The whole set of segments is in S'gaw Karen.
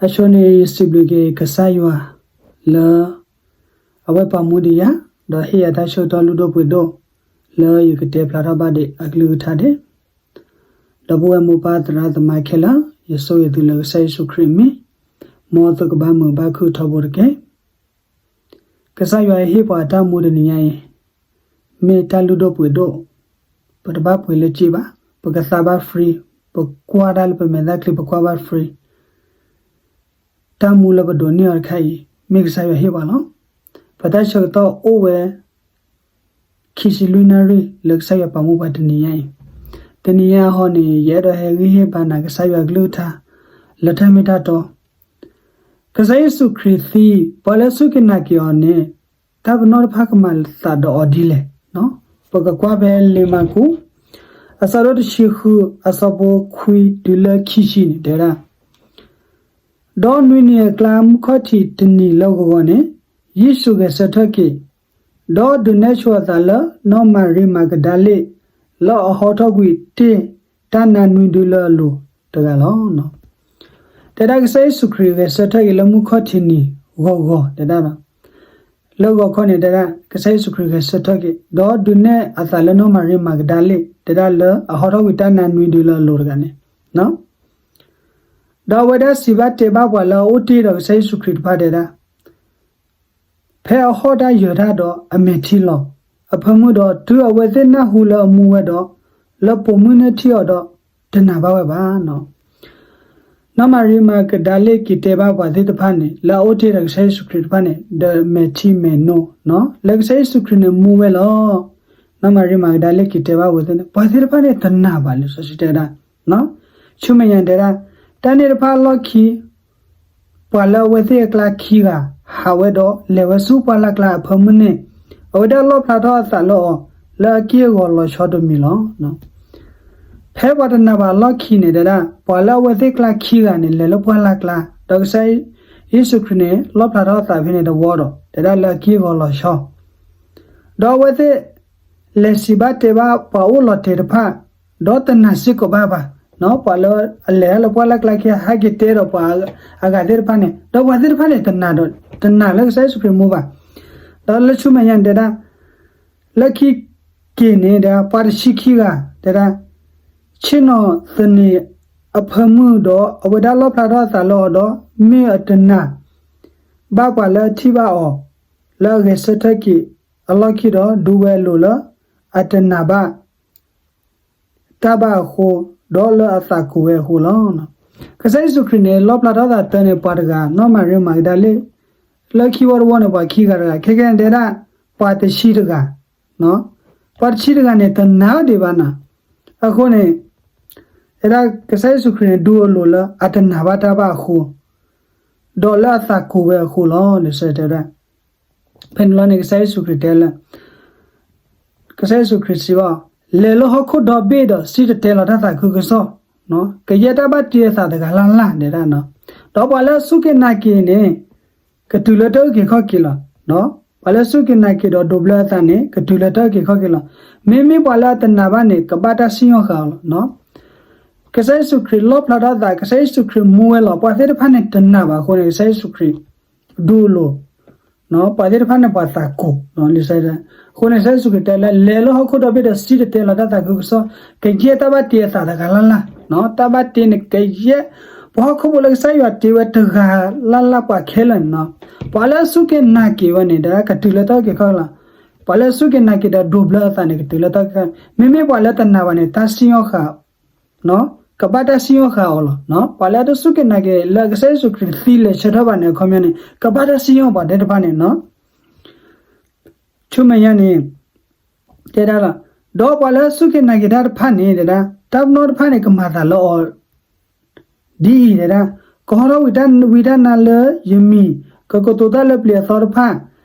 အဆိန့ၣ် ယစံးဘျုးက့ၤကစၢ်ယွၤလၢ အဝဲပာ်မူဒံးယၤ, ဒီးဟ့ၣ်ယၤတၢ်ဆၢကတီၢ်လုၢ်ဒိၣ်ပှ့ၤဒိၣ် လၢယကတဲဖျါထီၣ်ဘၣ်ဒံးအကလုၢ်ကထါဒံး. ဒီပုၢ်ဝဲၢ်မိၢ်ပၢ်သရၣ်သမါခဲလၢာ်, ယဆိၣ်ဂ့ၤသုလၢကစၢ်ယ့ၣ်ၡူးခရံာ်အမံၤ, မ်သုကဘၣ်မုာ်ဘၣ်ခုၣ်ထီဘိတက့ၢ်. ကစၢ်ယွၤဟ့ၣ်ပှၤတၢ်မူတနံၤညါအံၤ မ့ၢ်တၢ်လုၢ်ဒိၣ်ပှ့ၤဒိၣ်, ပတဘၣ်ပှ့ၤလၢစ့ဘၣ်, ပကသါဘၣ် free, ပကွၢ်တၢ်လၢပမဲာ်ချံ ပကွၢ်ဘၣ် free. တၢ်မူလၢပဒိးန့ၢ်အီၤတခါအံၤ မ့ၢ်ကစၢ်ယွၤဟ့ၣ်ပှၤလီၤ. ပတၢ်ဆၢကတီၢ်အိၣ်ဝဲ ခံဆံလွံၢ်နၣ်ရံၣ်လၢကစၢ်ယွၤပာ်မူပှၤတနံၤညါအံၤ, တနံၤညါအဟီန့ၣ် ယအဲၣ်ဒိးဟဲဂံၢ်ဟ့ၣ်ဘါနၤကစၢ်ယွၤကလုၢ်ကထါ လၢတၢ်မ့ၢ်တၢ်တီ ကစၢ်ယ့ၣ်ၡူးခရံာ်သံ, ပှၤလၢအစူၢ်က့ၤနာ်က့ၤအီၤန့ၣ် တၢ်ပနီၣ်တဖၣ်ကမၤသးဒီးအီၤဒ်လဲၣ်. ပကကွၢ်ဖဲလံာ်မၢ်ကူး အဆၢဒိၣ်တဆံဃု အဆၢဖိခွံတုၤလၢခံဆံန့ၣ် တဲဝဲဒၣ်, ဒီးနွံနံၤအကျါ မုၢ်ခီၣ်ထံးတနံၤလၢဂီၤဂီၤန့ၣ်, ယ့ၣ်ၡူးဂဲၤဆၢထၢၣ်က့ၤ, ဒီးဒုးနဲၣ်ဆိအသးလၢနီၢ်မၤရံမၤကဒၤလ့ၣ် လၢအဟီထီၣ်ကွံာ်တ့ၢ်တၢ်နါနွံဒုလၢအလိၤတဂၤလီၤ. တဲဒၣ်ကစၢ်ယ့ၣ်ၡူးခရံာ်ဂဲၤဆၢထၢၣ်က့ၤလၢမုၢ်ခီၣ်ထံးနံၤဂီၤဂီၤ တဲဒၣ်ဒီး လၢဂီၤခီန့ၣ် တဲဒၣ်ကစၢ်ယ့ၣ်ၡူးခရံာ်ဂဲၤဆၢထၢၣ်က့ၤ, ဒီးဒုးနဲၣ်အသးလၢနီၢ်မၤရံမၤကဒၤလ့ၣ် တဲဒၣ်လၢအဟီထီၣ်ကွံာ်တၢ်နါနွံဒုလၢအလိၤတဂၤန့ၣ်, ဒီးအဝဲဒၣ်စံးဘၣ်တဲဘၣ်ပှၤလၢအအိၣ်တ့ၢ်ဒီးကစၢ်ယ့ၣ်ၡူးခရံာ်တဖၣ်တဲဒၣ် ဖဲအဟီၣ်တၢ်ယၢၤတၢ်ဒီးအမဲာ်ထံလီၤအဖၢမုၢ်ဒီး တုၤအဝဲသ့ၣ်နၢ်ဟူလၢအမူဝဲဒီး, လၢပိာ်မုၣ်န့ၣ်ထံၣ်အီၤဒီး တနာ်ဘၣ်ဝဲဘၣ်. နီၢ်မၤရံမၤကဒၤလ့ၣ်က့ၤတဲဘၣ်ပှၤသ့ၣ်တဖၣ်န့ၣ် လၢအအိၣ်တ့ၢ်ဒီးကစၢ်ယ့ၣ်ၡူးခရံာ်တဖၣ်န့ၣ် ဒီးမဲာ်ထံမဲာ်နိ, လၢကစၢ်ယ့ၣ်ၡူးခရံာ်န့ၣ်မူဝဲလီၤ. နီၢ်မၤရံမၤကဒၤလ့ၣ်က့ၤတဲဘၣ်ဝဲသ့ၣ်န့ၣ် ပှၤသ့ၣ်တဖၣ်န့ၣ်တနာ်ဘၣ်လံာ်စီဆှံတဲဒၣ် ဆူမဲာ်ညါတဲဒၣ်, တၢ်န့ၣ်တဖၣ်အလီၢ်ခံ ပှၤလၢအဝဲသ့ၣ်အကျါခံဂၤ ဟးဝဲဒီးလဲၤဝဲဆူပှၢ်လၢ်ကျါအဖၢမုၢ်န့ၣ်, အဝဲဒၣ်လီၣ်ဖျါထီၣ်အသးလၢအီၤ လၢအက့ၢ်အဂီၤလီၤဆီတမံၤလီၤ. ဖဲပှၤတနာ်ဘၣ်အလီၢ်ခံန့ၣ်တဲဒၣ် ပှၤလၢအဝဲသ့ၣ်ကျါခံဂၤန့ၣ် လဲၤလၢပှၢ်လၢ်ကျါ, ဒီးကစၢ်ယ့ၣ်ၡူးခရံာ်န့ၣ် လီၣ်ဖျါထီၣ်အသးဖဲန့ၣ်တဝီဒီး တဲဒၣ်လၢအက့ၢ်အဂီၤလီၤဆီ ဒီးအဝဲသ့ၣ် လဲၤစံးဘၣ်တဲဘၣ်ပှၤအိၣ်လီၤတဲာ်တဖၣ်, ဒီးတနာ်စ့ၢ်ကီးဘၣ်ဘၣ်, ပှၤလၢအလဲၤတၢ်လၢပှၢ်လၢ်ကျါခံ ဟဲက့ၤတဲဒီးပှၤအဂၤသ့ၣ်တဖၣ်န့ၣ်, ဒီးပှၤသ့ၣ်တဖၣ်န့ၣ် တနာ်ဒီး တနာ်လၢကစၢ်ယ့ၣ်ၡူးခရံာ်မူဘၣ်. ဒီးလၢဆူမဲာ်ညါန့ၣ်တဲဒၣ်, လၢခံက့ၤန့ၣ်ဒီး ပှၤတဆံခံဂၤ တဲဒၣ် ဆ့ၣ်နီၤသန့ၤအဖၢမုၢ်ဒီး အဝဲဒၣ်လီၣ်ဖျါထီၣ်အသးလၢအီၤဒီး မ့ၢ်အတနာ် ဘၣ်ပှၤလၢအထံၣ်ဘၣ်အီၤ လၢအဂဲၤဆၢထၢၣ်က့ၤအလီၢ်ခံဒီး ဒူဝဲအလိၤလၢ အတနာ်ဘၣ် တၢ်ဘၣ်အဃိ, ဒီးလၢအသးကိၤဝဲအဃိလီၤ. ကစၢ်ယ့ၣ်ၡူးခရံာ်န့ၣ် လီၣ်ဖျါထီၣ်သးတၢ်န့ၣ် ပှၤတဂၤ နီၢ်မၤရံမၤကဒၤလ့ၣ်, လၢခံဝီတဝီန့ၣ် ပှၤခံဂၤတဂၤ, ခဲကနံၣ်ဒဲဒၣ် ပှၤတဆံတဂၤ, ပှၤတဆံတဂၤန့ၣ် တနာ်ဒံးဘၣ်နၤ, အဃိန့ၣ် တဲဒၣ်ကစၢ်ယ့ၣ်ၡူးခရံာ်န့ၣ် ဒူအလိၤလၢအတနာ်ဘၣ်တၢ်ဘၣ်အဃိ, ဒီးလၢအသးကိၤဝဲအဃိလီၤ. လံာ်စီဆှံတဲဒၣ် ဖဲန့ၣ်လီၤန့ၣ် ကစၢ်ယ့ၣ်ၡူးခရံာ်တဲလၢ ကစၢ်ယ့ၣ်ၡူးခရံာ်စံးဘၣ်, လဲၤလၢဟီၣ်ခိၣ်ဒီဘ့ၣ်ဒီး စံၣ်တဲၤတဲလီၤတၢ်သးခုကစီၣ်, ကယဲၢ်တၢ်ဘၣ်တ့အသးတဂၤလၢ်လၢ်ဒဲဒၣ်, ဒီးပှၤလၢအစူၢ်က့ၤနာ်က့ၤန့ၣ် ကတုၤလၢတၢ်အုၣ်က့ၤခီၣ်က့ၤလီၤ. ပှၤလၢအစူၢ်က့ၤနာ်က့ၤဒီးဒိးဘျၢအသးန့ၣ် ကတုၤလၢတၢ်အုၣ်က့ၤခီၣ်က့ၤလီၤ. မ့မ့ၢ်ပှၤလၢအတနာ်ဘၣ်န့ၣ် ကဘၣ်တၢ်စံၣ်ညီၣ်ဃာ်အီၤလီၤ. ကစၢ်ယ့ၣ်ၡူးခရံာ်လီၣ်ဖျါထီၣ်သး, ကစၢ်ယ့ၣ်ၡူးခရံာ်မူဝဲလီၤ. ပှၤသ့ၣ်တဖၣ်န့ၣ်တနာ်ဘၣ်အဃိန့ၣ် ကစၢ်ယ့ၣ်ၡူးခရံာ် ဒူအလိၤ, ပှၤသ့ၣ်တဖၣ်န့ၣ် ပှၤသးကိၤ, အဃိန့ၣ် ကစၢ်ယ့ၣ်ၡူးခရံာ်တဲလၢ လဲၤလၢဟီၣ်ခိၣ်ဒီဘ့ၣ်ဒီး စံၣ်တဲၤတဲလီၤတၢ်သးခုကစီၣ်, ကယဲၢ်တၢ်ဘၣ်တ့အသးတဂၤလၢ်လၢ်, တၢ်ဘၣ်တ့န့ၣ် ကယဲၢ် ပှၤဟီၣ်ခိၣ်ဖိလၢကစၢ်ယွၤတ့ဝဲတဂၤလၢ်လၢ်ပှၤခဲလၢာ်န့ၣ်, ပှၤလၢအစူၢ်က့ၤနာ်က့ၤဝဲန့ၣ် ကတုၤလၢတၢ်အုၣ်က့ၤခီၣ်က့ၤလီၤ. ပှၤလၢအစူၢ်က့ၤနာ်က့ၤဒီးဒိးဘျၢအသးန့ၣ် ကတုၤလၢတၢ်အုၣ်က့ၤခီၣ်, မ့မ့ၢ်ပှၤလၢတနာ်ဘၣ်န့ၣ် တၢ်စံၣ်ညီၣ်ဃာ် ကဘၣ်တၢ်စံၣ်ညီၣ်ဃာ်အီၤလီၤ. ပှၤလၢအတစူၢ်က့ၤနာ်က့ၤ လၢကစၢ်ယ့ၣ်ၡူးခရံာ်သံလဲၤဆၢထၢၣ်ဘၣ်န့ၣ် အခီပညီန့ၣ် ကဘၣ်တၢ်စံၣ်ညီၣ်ပှၤသ့ၣ်တဖၣ်န့ၣ်, ဆူမဲာ်ညါန့ၣ် တဲဒၣ်လီၤ. ဒီးပှၤလၢအစူၢ်က့ၤနာ်က့ၤတၢ်တဖၣ်န့ၣ် တဲဒၣ် တၢ်ပနီၣ်တဖၣ်န့ၣ် ကမၤသးလၢအီၤ ဒ်အံၤ တဲဒၣ်, ကဟီထီၣ်ဝံၤတၢ်ဝံတၢ်နါလၢယမံၤ, ကကတိၤတၢ်လၢပျ့ၤအသီတဖၣ်,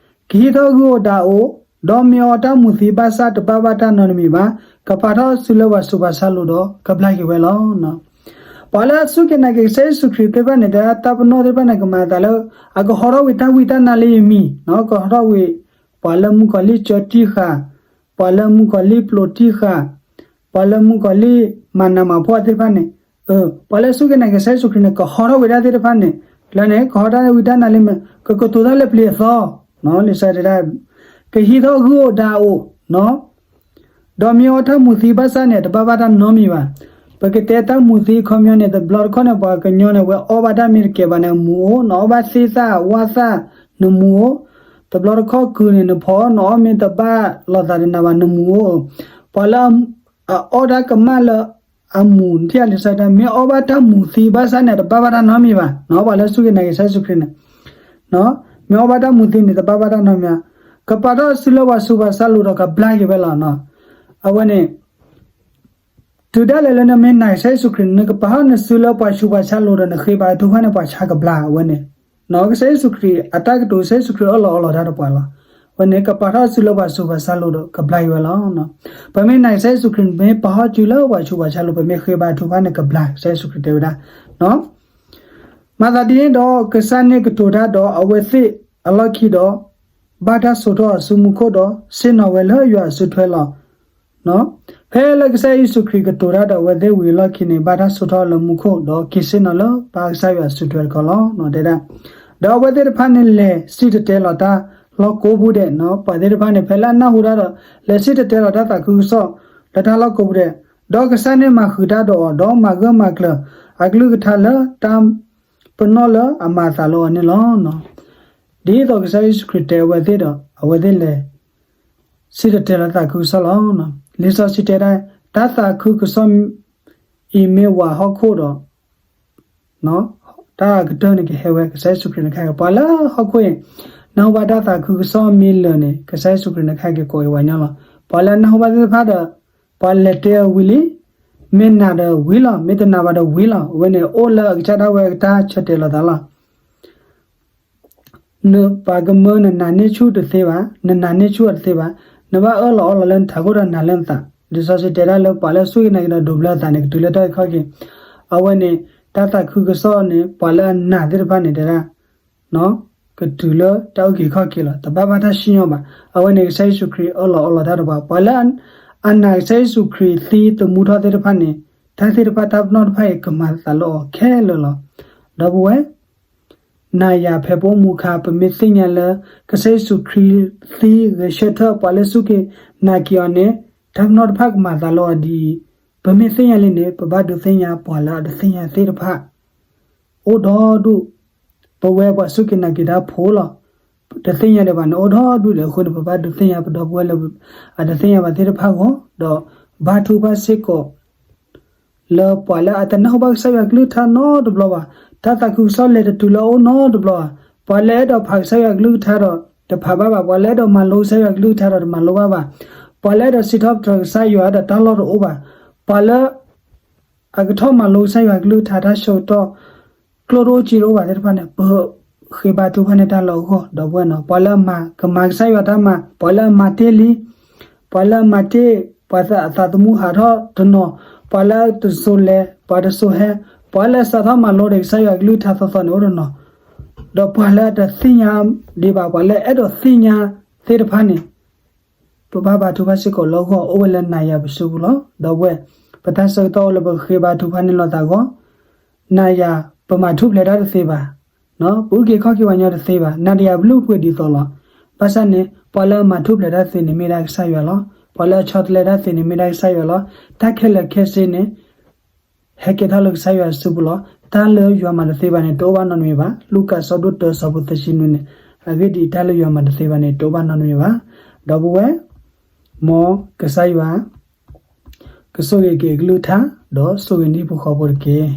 ကဟံးထီၣ်ဂုၢ်အိၣ်ဒးအိၣ်, ဒီးမ့ၢ်အီတၢ်မူၤသံဘၣ်ဆၣ် တဘၣ်ဘၣ်တၢ်နီတမံၤဘၣ်, ကပာ်ထီၣ်စုလၢပှၤဆူးပှၤဆါလိၤဒီး ကဘျါက့ၤဝဲလီၤ. ပှၤလၢအစူၢ်က့ၤနာ်က့ၤကစၢ်ယ့ၣ်ၡူးခရံာ်သ့ၣ်တဖၣ်န့ၣ် တဲဒၣ် တၢ်ပနီၣ်သ့ၣ်တဖၣ်န့ၣ် ကမၤသးလၢ အကဟီထီၣ်ဝံၤတၢ်ဝံတၢ်နါလၢယမံၤ, ကဟီထီၣ်ဝံၤ ပှၤလၢမုၣ်ကီၤလံၢ်ကၠီတံၢ်ဃာ်, ပှၤလၢမုၣ်ကီၤလံၢ်ပျိးတံၢ်ဃာ်, ပှၤလၢမုၣ်ကီၤလံၢ်မၤနးမၤဖှီၣ်သ့ၣ်တဖၣ်န့ၣ်, ပှၤလၢအစူၢ်က့ၤနာ်က့ၤကစၢ်ယ့ၣ်ၡူးခရံာ်န့ၣ် ကဟီထီၣ်ဝံၤဒၣ်သ့ၣ်တဖၣ်န့ၣ် လၢန့ၣ် ကဟီၣ်တၢ်ဝံတၢ်နါလံမ့ၢ် ကကတိၤတၢ်လၢပျံၤအသီ, လံာ်စီဆှံတဲဒၣ်, ကဟံးထီၣ်ဂုၢ်အိၣ်ဒါအိၣ်, ဒီးမ့ၢ်အီၣ်တၢ်မူၤသံဘၣ်ဆၣ်န့ၣ် တဘၣ်ဘၣ်တၢ်နီတမံၤဘၣ်. ပကတဲတၢ်မူၤသံအခီပညီန့ၣ် တဘျီတခီၣ်န့ၣ် ပှၤကညီန့ၣ် ဝဲအီၣ်ဘၣ်တၢ်မ့ၢ်တကဲဘၣ်န့ၣ် အမူၤအိၣ်, နအီၣ်ဘၣ်သ့ၣ်သၣ်ဝၣ်သၣ် နမူၤအိၣ်, တဘျီတခီၣ်ကုၤန့ၣ် နဖီၣ်, နအီၣ်မ့ၢ်တဘၣ်လိာ်သးတနၤဘၣ် နမူၤအိၣ်, ပှၤလၢ အအီၣ်တၢ်ကမၣ်လၢအမူၤ ထံၣ်လံာ်စီဆှံတဲ မ့ၢ်အီၣ်ဘၣ်တၢ်မူၤသံဘၣ်ဆၣ်န့ၣ် တဘၣ်ဘၣ်တၢ်နီတမံၤဘၣ်, ပှၤလၢစူၢ်က့ၤနာ်က့ၤကစၢ်ယ့ၣ်ၡူးခရံာ်န့ၣ်, မ့ၢ်အီၣ်ဘၣ်တၢ်မူၤသံန့ၣ် တဘၣ်ဘၣ်တၢ်နီတမံၤ, ကပာ်ထီၣ်အစုလၢပှၤဆူးပှၤဆါလိၤဒီးကဘျါက့ၤဝဲလီၤ. အဝဲန့ၣ် တုၤဒၣ်လဲာ်လၢနမ့ၢ်နာ်ကစၢ်ယ့ၣ်ၡူးခရံာ်န့ၣ် နကပာ်ထီၣ်နစုလၢပှၤဆူးပှၤဆါလိၤဒီး နဃ့ဘါထုကဖၣ်န့ၣ် ပှၤဆါကဘျါဝဲန့ၣ်, ကစၢ်ယ့ၣ်ၡူးခရံာ်အတၢ်ကတိၤ ကစၢ်ယ့ၣ်ၡူးခရံာ်အၢၣ်လီၤအီလီၤတၢ်ဒီးပှၤလီၤ. အဝဲန့ၣ် ကပာ်ထီၣ်စုလၢပှၤဆူးပှၤဆါလိၤဒီး ကဘျါက့ၤဝဲလီၤ. ပမ့ၢ်နာ်ကစၢ်ယ့ၣ်ၡူးခရံာ်န့ၣ် ပမ့ၢ်ပာ်ထီၣ်စုလၢပှၤဆူးပှၤဆါလိၤ ပမ့ၢ်ဃ့ဘါထုကဖၣ်န့ၣ် ကဘျါ ကစၢ်ယ့ၣ်ၡူးခရံာ်တဲဝဲဒၣ် မၤသးဒ်န့ၣ်ဒီး ကစၢ်န့ၣ်ကတိၤတၢ်ဒီးအဝဲသ့ၣ်အလီၢ်ခံဒီး ဘၣ်တၢ်ဆိးထီၣ်အီၤဆူမူခိၣ်ဒီး ဆ့ၣ်နီၤဝဲလၢယွၤအစုထွဲလီၤ. ဖဲလၢကစၢ်ယ့ၣ်ၡူးခရံာ်ကတိၤတၢ်ဒီးအဝဲသ့ၣ်ဝံၤအလီၢ်ခံန့ၣ် ဘၣ်တၢ်ဆိးထီၣ်လၢမူခိၣ် ဒီးက့ၤဆ့ၣ်နီၤလၢပၢ်ကစၢ်ယွၤအစုထွဲတခီလီၤ. တဲဒၣ်, ဒီးအဝဲသ့ၣ်တဖၣ်န့ၣ်လဲၤစံၣ်တဲၤတဲလီၤတၢ်လီၢ်ကိးပူၤဒဲး, ပှၤသ့ၣ်တဖၣ်န့ၣ် ဖဲလၢအနၢ်ဟူတၢ်ဒီး လဲၤစံၣ်တဲၤတဲလီၤတၢ်သးခုကစီၣ်လၢတၢ်လီၢ်ကိးပူၤဒဲး, ဒီးကစၢ်န့ၣ်မၤဃုာ်တၢ်ဒီးအီၤ ဒီးမၤဂၢၢ်မၤကျၢၤအကလုၢ်ကထါလၢတၢ် ပနီၣ်လၢအမၤအသးလၢအီၤန့ၣ်လီၤ. ဒ်သိးကစၢ်ယ့ၣ်ၡူးခရံာ်တဲအဝဲသ့ၣ်ဒီး အဝဲသ့ၣ်လဲၤ စံၣ်တဲၤတဲလီၤသးခုကစီၣ်လီၤ. လံာ်စီဆှံတဲဒၣ် တၢ်သးခုကစီၣ်အံၤမ့ၢ်ဝးဟီၣ်ခိၣ်ဒီး တၢ်အကတၢၢ်န့ၣ်ကဟဲဝဲ ကစၢ်ယ့ၣ်ၡူးခရံာ်န့ၣ်ခါ ပှၤလၢဟီၣ်ခိၣ်အံၤ နၢ်ဟူဘၣ်တၢ်သးခုကစီၣ်မ့ၢ်လၢာ်န့ၣ် ကစၢ်ယ့ၣ်ၡူးခရံာ်န့ၣ်ခါက့ၤကိးအံၤဝဲညီလီၤ. ပှၤလၢနၢ်ဟူဘၣ်သ့ၣ်တဖၣ်ဒီး ပှၤလဲၤတဲအဝံၤလံ, မ့ၢ်နာ်ဒီးဝံၤလီၤ, မ့ၢ်တနာ်ဘၣ်ဒီးဝံၤလီၤ. အဝဲန့ၣ် အိၣ်လၢအကစၢ်ဒၣ်ဝဲအကတၢ်ဆၢတဲာ်လီၤသးလီၤ. နပှၤကမၢနနာ်န့ၢ်ဆူၣ်တသ့ဘၣ်, နနာ်န့ၢ်ဆူၣ်အီၤတသ့ဘၣ်, နဘၣ်အၢၣ်လီၤအီလီၤလၢနထးခိၣ်ဒီးနာ်လၢနသး, လံာ်စီဆှံတဲဒၣ်လၢပှၤလၢအစူၢ်က့ၤနာ်က့ၤဒီးဒိးဘျၢအသးန့ၣ် ကတုၤလၢတၢ်အုၣ်က့ၤခီၣ်က့ၤ, အဝဲန့ၣ် တၢ်သးခုကစီၣ်န့ၣ် ပှၤလၢအနာ်သ့ၣ်တဖၣ်န့ၣ်တဲဒၣ် ကတုၤလၢတၢ်အုၣ်က့ၤခီၣ်က့ၤလီၤ, တဘၣ်ဘၣ်တၢ်စံၣ်ညီၣ်ဘၣ်. အဝဲန့ၣ် ကစၢ်ယ့ၣ်ၡူးခရံာ်အၢၣ်လီၤအီလီၤတၢ်ဒီးပှၤ, ပှၤလၢအနာ်ကစၢ်ယ့ၣ်ၡူးခရံာ်သံသမူထီၣ်သ့ၣ်တဖၣ်န့ၣ် တၢ်သ့ၣ်တဖၣ်တၢ်ပနီၣ်တဖၣ်အံၤကမၤသးလၢအီၤခဲလၢာ်လီၤ. ဒီပုၢ်ဝဲၢ် နၤယၤဖဲပအိၣ်မူခါ ပမ့ၢ်သ့ၣ်ညါလၢ ကစၢ်ယ့ၣ်ၡူးခရံာ်သံဂဲၤဆၢထၢၣ်ပှၤလၢစူၢ်က့ၤနာ်က့ၤအီၤန့ၣ် တၢ်ပနီၣ်တဖၣ်ကမၤသးလၢအီၤဒ်အံၤ, ပမ့ၢ်သ့ၣ်ညါလံန့ၣ် ပဘၣ်ဒုးသ့ၣ်ညါပှၤလၢအတသ့ၣ်ညါသ့ၣ်တဖၣ် အိၣ်ဒီဒူၣ်, ပဝဲပှၤစူၢ်က့ၤနာ်က့ၤတၢ်ဖိလီၤ. တသ့ၣ်ညါဒံးဘၣ်န့ၣ် အိၣ်ဒီဒူၣ်ဒံးအဃိန့ၣ် ပဘၣ်ဒုးသ့ၣ်ညါပဒီပုၢ်ဝဲၢ်လၢအတသ့ၣ်ညါဘၣ်သ့ၣ်တဖၣ်အဂီၢ်, ဒီးဘါထုကဖၣ်စ့ၢ်ကီး လၢပှၤလၢအတနၢ်ဟူဘၣ်ကစၢ်ယွၤကလုၢ်ကထါနီတဘျီဘၣ်, တၢ်သးခုကစီၣ်လဲၤတတုၤလၢအအိၣ်နီတဘျီဘၣ်, ပှၤလၢအဲၣ်ဒိးဖးကစၢ်ယွၤကလုၢ်ကထါဒီးတဖးဘၣ်ဘၣ်, ပှၤလၢအဲၣ်ဒိးမၤလိကစၢ်ယွၤကလုၢ်ကထါဒီးတမၤလိဘၣ်ဘၣ်, ပှၤလၢအဲၣ်ဒိးစံးထီၣ်ပတြၢၤကစၢ်ယွၤဒီးတၢ်လီၢ်တအိၣ်ဘၣ်, ပှၤလၢ အကထီၣ်မၤလိကစၢ်ယွၤကလုၢ်ကထါတၢ်ဆၢကတီၢ် ကျိၣ်တအိၣ်စ့တအိၣ်ဘၣ်သ့ၣ်တဖၣ်န့ၣ် ပဃ့ဘါထုကဖၣ်န့ၢ်တၢ်လၢအဂီၢ် ဒီပုၢ်ဝဲၢ်နီၤ, ပှၤလၢအမၤကမၤကစၢ်ယွၤတၢ်မၤ, ပှၤလၢအမၤတ့ၢ်လံ, ပှၤလၢအမၤတ့ၢ် ပှၤအသးသမူဟးထီၣ်တနီၤ, ပှၤလၢတစိၤလဲၤ ပှၤတစိၤဟဲ, ပှၤလၢအစးထီၣ်မၤလိဒီးကစၢ်ယွၤကလုၢ်ကထါသီသီန့ၣ် အိၣ်တနီၤ, ဒီးပှၤလၢအတသ့ၣ်ညါဒံးဘၣ် ပှၤလၢအအဲၣ်ဒိးသ့ၣ်ညါသ့ၣ်တဖၣ်န့ၣ် ပဘၣ်ဘါထုကဖၣ်စ့ၢ်ကီးလၢအဂီၢ် အိၣ်ဝဲလၢနၤယၤပစုပူၤလီၤ. ဒီပုၢ်ဝဲၢ်, ပတၢ်ဆၢကတီၢ်အိၣ်လၢပကဃ့ဘါထုကဖၣ်န့ၢ်လိာ်သးအဂီၢ်, နၤယၤ ပမၤထူၣ်ဖျဲးတၢ်တသ့ဘၣ်, ပအုၣ်က့ၤခီၣ်က့ၤပှၤညီတသ့ဘၣ်, နၤဒီးယၤပလုၢ်ပှ့ၤဒ်သိးလီၤ. ဘၣ်ဆၣ်န့ၣ် ပှၤလၢအမၤထူၣ်ဖျဲးတၢ်သ့န့ၣ်မ့ၢ်ဒၣ်ကစၢ်ယွၤလီၤ. ပှၤလၢအဆီတလဲတၢ်သ့န့ၣ်မ့ၢ်ဒၣ်ကစၢ်ယွၤလီၤ. တၢ်ခဲလၢာ်ခဲဆ့န့ၣ် ဟဲကဲထီၣ်လၢကစၢ်ယွၤစုပူၤလီၤ. တၢ်လၢယွၤမၤတသ့ဘၣ်န့ၣ် တအိၣ်ဘၣ်နီတမံၤဘၣ်. လူၤကၣ်အဆၢဒိၣ်တၢ အဆၢဖိသၢဆံနွံန့ၣ်, အဂ့ၢ်ဒ်အံၤ, တၢ်လၢယွၤမၤတသ့ဘၣ်န့ၣ် တအိၣ်ဘၣ်နီတမံၤဘၣ်. ဒီပုၢ်ဝဲၢ်, မ်ကစၢ်ယွၤ ကဆိၣ်ဂ့ၤက့ၤအကလုၢ်ကထါ, ဒီးဆိၣ်ဂ့ၤနဟံၣ်ဖိဃီဖိတက့ၢ်.